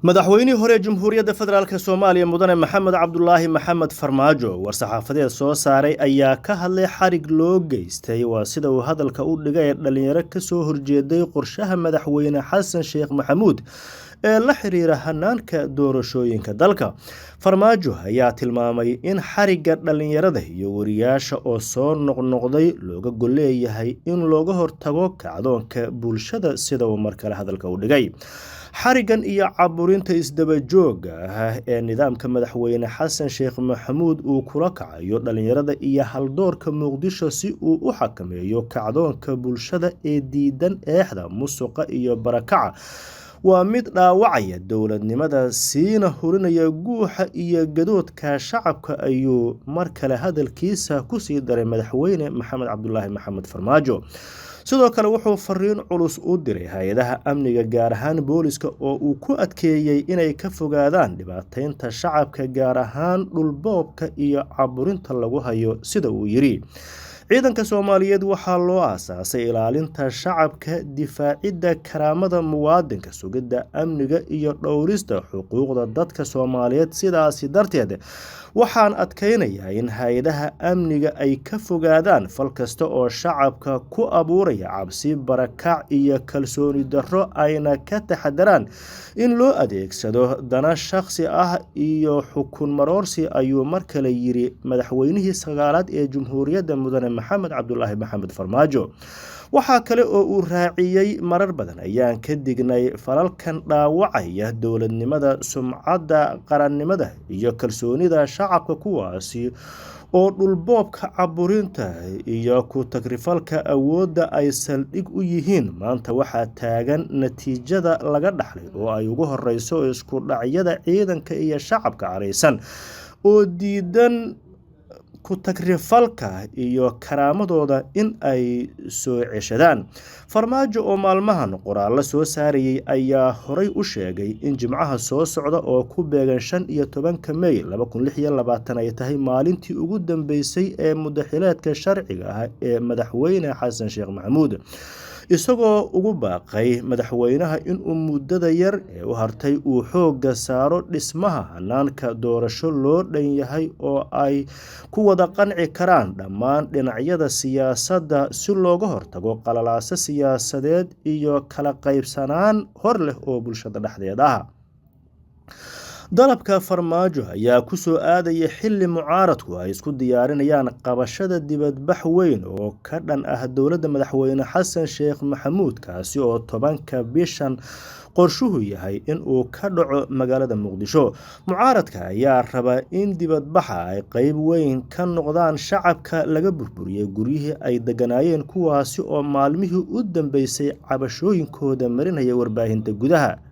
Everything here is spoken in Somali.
Madaxweynihii hore ee Jamhuuriyadda Federaalk Soomaaliya, Mudane Maxamed Cabdulaahi Maxamed Farmaajo, war-saxaafadeed soo saaray ayaa ka hadlay xarig loo geystay, waa sida uu hadalka u dhigay, dhalinyaro kasoo horjeeday qorshaha Madaxweyne Xasan Sheekh Maxamuud ee la xiriira hanaanka doorashooyinka dalka. Farmaajo ayaa tilmaamay in xarigga dhalinyarada iyo wariyaasha oo soo noqnoqday looga golleeyahay in looga hortago kacdoonka bulshada, sida uu mar kale hadalka u dhigay. Xariggan iyo caburinta isdabajooga ah ee nidaamka Madaxweyne Xasan Sheekh Maxamuud uu kula kacayo dhalinyarada iyo haldoorka Muqdisho si uu u xakameeyo kacdoonka bulshada ee diidan eexda, musuqa iyo barakaca waa mid dhaawacaya dowladnimada, siina hurinaya guuxa iyo gadoodka shacabka, ayuu mar kale hadalkiisa kusii daray Madaxweyne Maxamed Cabdulaahi Maxamed Farmaajo. Sidoo kale wuxuu fariin culus u diray hay-adaha amniga, gaar ahaan booliska, oo uu ku adkeeyey inay ka fogaadaan dhibaateynta shacabka, gaar ahaan dhulboobka iyo caburinta lagu hayo. Sida uu yiri, ciidanka Soomaaliyeed waxaa loo aasaasay ilaalinta shacabka, difaacidda karaamada muwaadinka, sugidda amniga iyo dhowrista xuquuqda dadka Soomaaliyeed. Sidaasi darteed waxaan adkeynayaa in hay-adaha amniga ay ka fogaadaan fal kasta oo shacabka ku abuuraya cabsi, barakac iyo kalsooni darro, ayna ka taxadaraan in loo adeegsado dana shakhsi ah iyo xukun maroorsi, ayuu mar kale yiri madaxweynihii sagaalaad ee Jamhuuriyadda, Mudane Maxamed Cabdulaahi Maxamed Farmaajo. Waxaa kale oo uu raaciyey: marar badan ayaan ka dignay falalkan dhaawacaya dowladnimada, sumcadda qarannimada iyo kalsoonida shacabka, kuwaasi oo dhulboobka, caburinta iyo ku tagrifalka awoodda ay saldhig u yihiin. Maanta waxaa taagan natiijada laga dhaxlay, oo ay ugu horeyso isku dhacyada ciidanka iyo shacabka caraysan oo diidan ku tagrifalka iyo karaamadooda in ay soo ceshadaan. Farmaajo oo maalmahan qoraallo soo saarayay ayaa horay u sheegay in Jimcaha soo socda oo ku beegan 15-ka Mey 2026 ay tahay maalintii ugu dambeysay ee mudaxileedka sharciga ah ee Madaxweyne Xasan Sheekh Maxamuud, isagoo ugu baaqay madaxweynaha inuu muddada yar ee u hartay uu xoogga saaro dhismaha hanaanka doorasho loo dhan yahay oo ay ku wada qanci karaan dhammaan dhinacyada siyaasadda, si looga hortago qalalaaso siyaasadeed iyo kala qaybsanaan hor leh oo bulshada dhexdeeda ah. Dalabka Farmaajo ayaa kusoo aadaya xilli mucaaradku ay isku diyaarinayaan qabashada dibadbax weyn oo ka dhan ah dowladda Madaxweyne Xasan Sheekh Maxamuud, kaasi oo 10-ka bishan qorshuhu yahay in uu ka dhaco magaalada Muqdisho. Mucaaradka ayaa raba in dibadbaxa ay qeyb weyn ka noqdaan shacabka laga burburiyey guryihii ay deganaayeen, kuwaasi oo maalmihii u dambeysay cabashooyinkooda marinaya warbaahinta gudaha.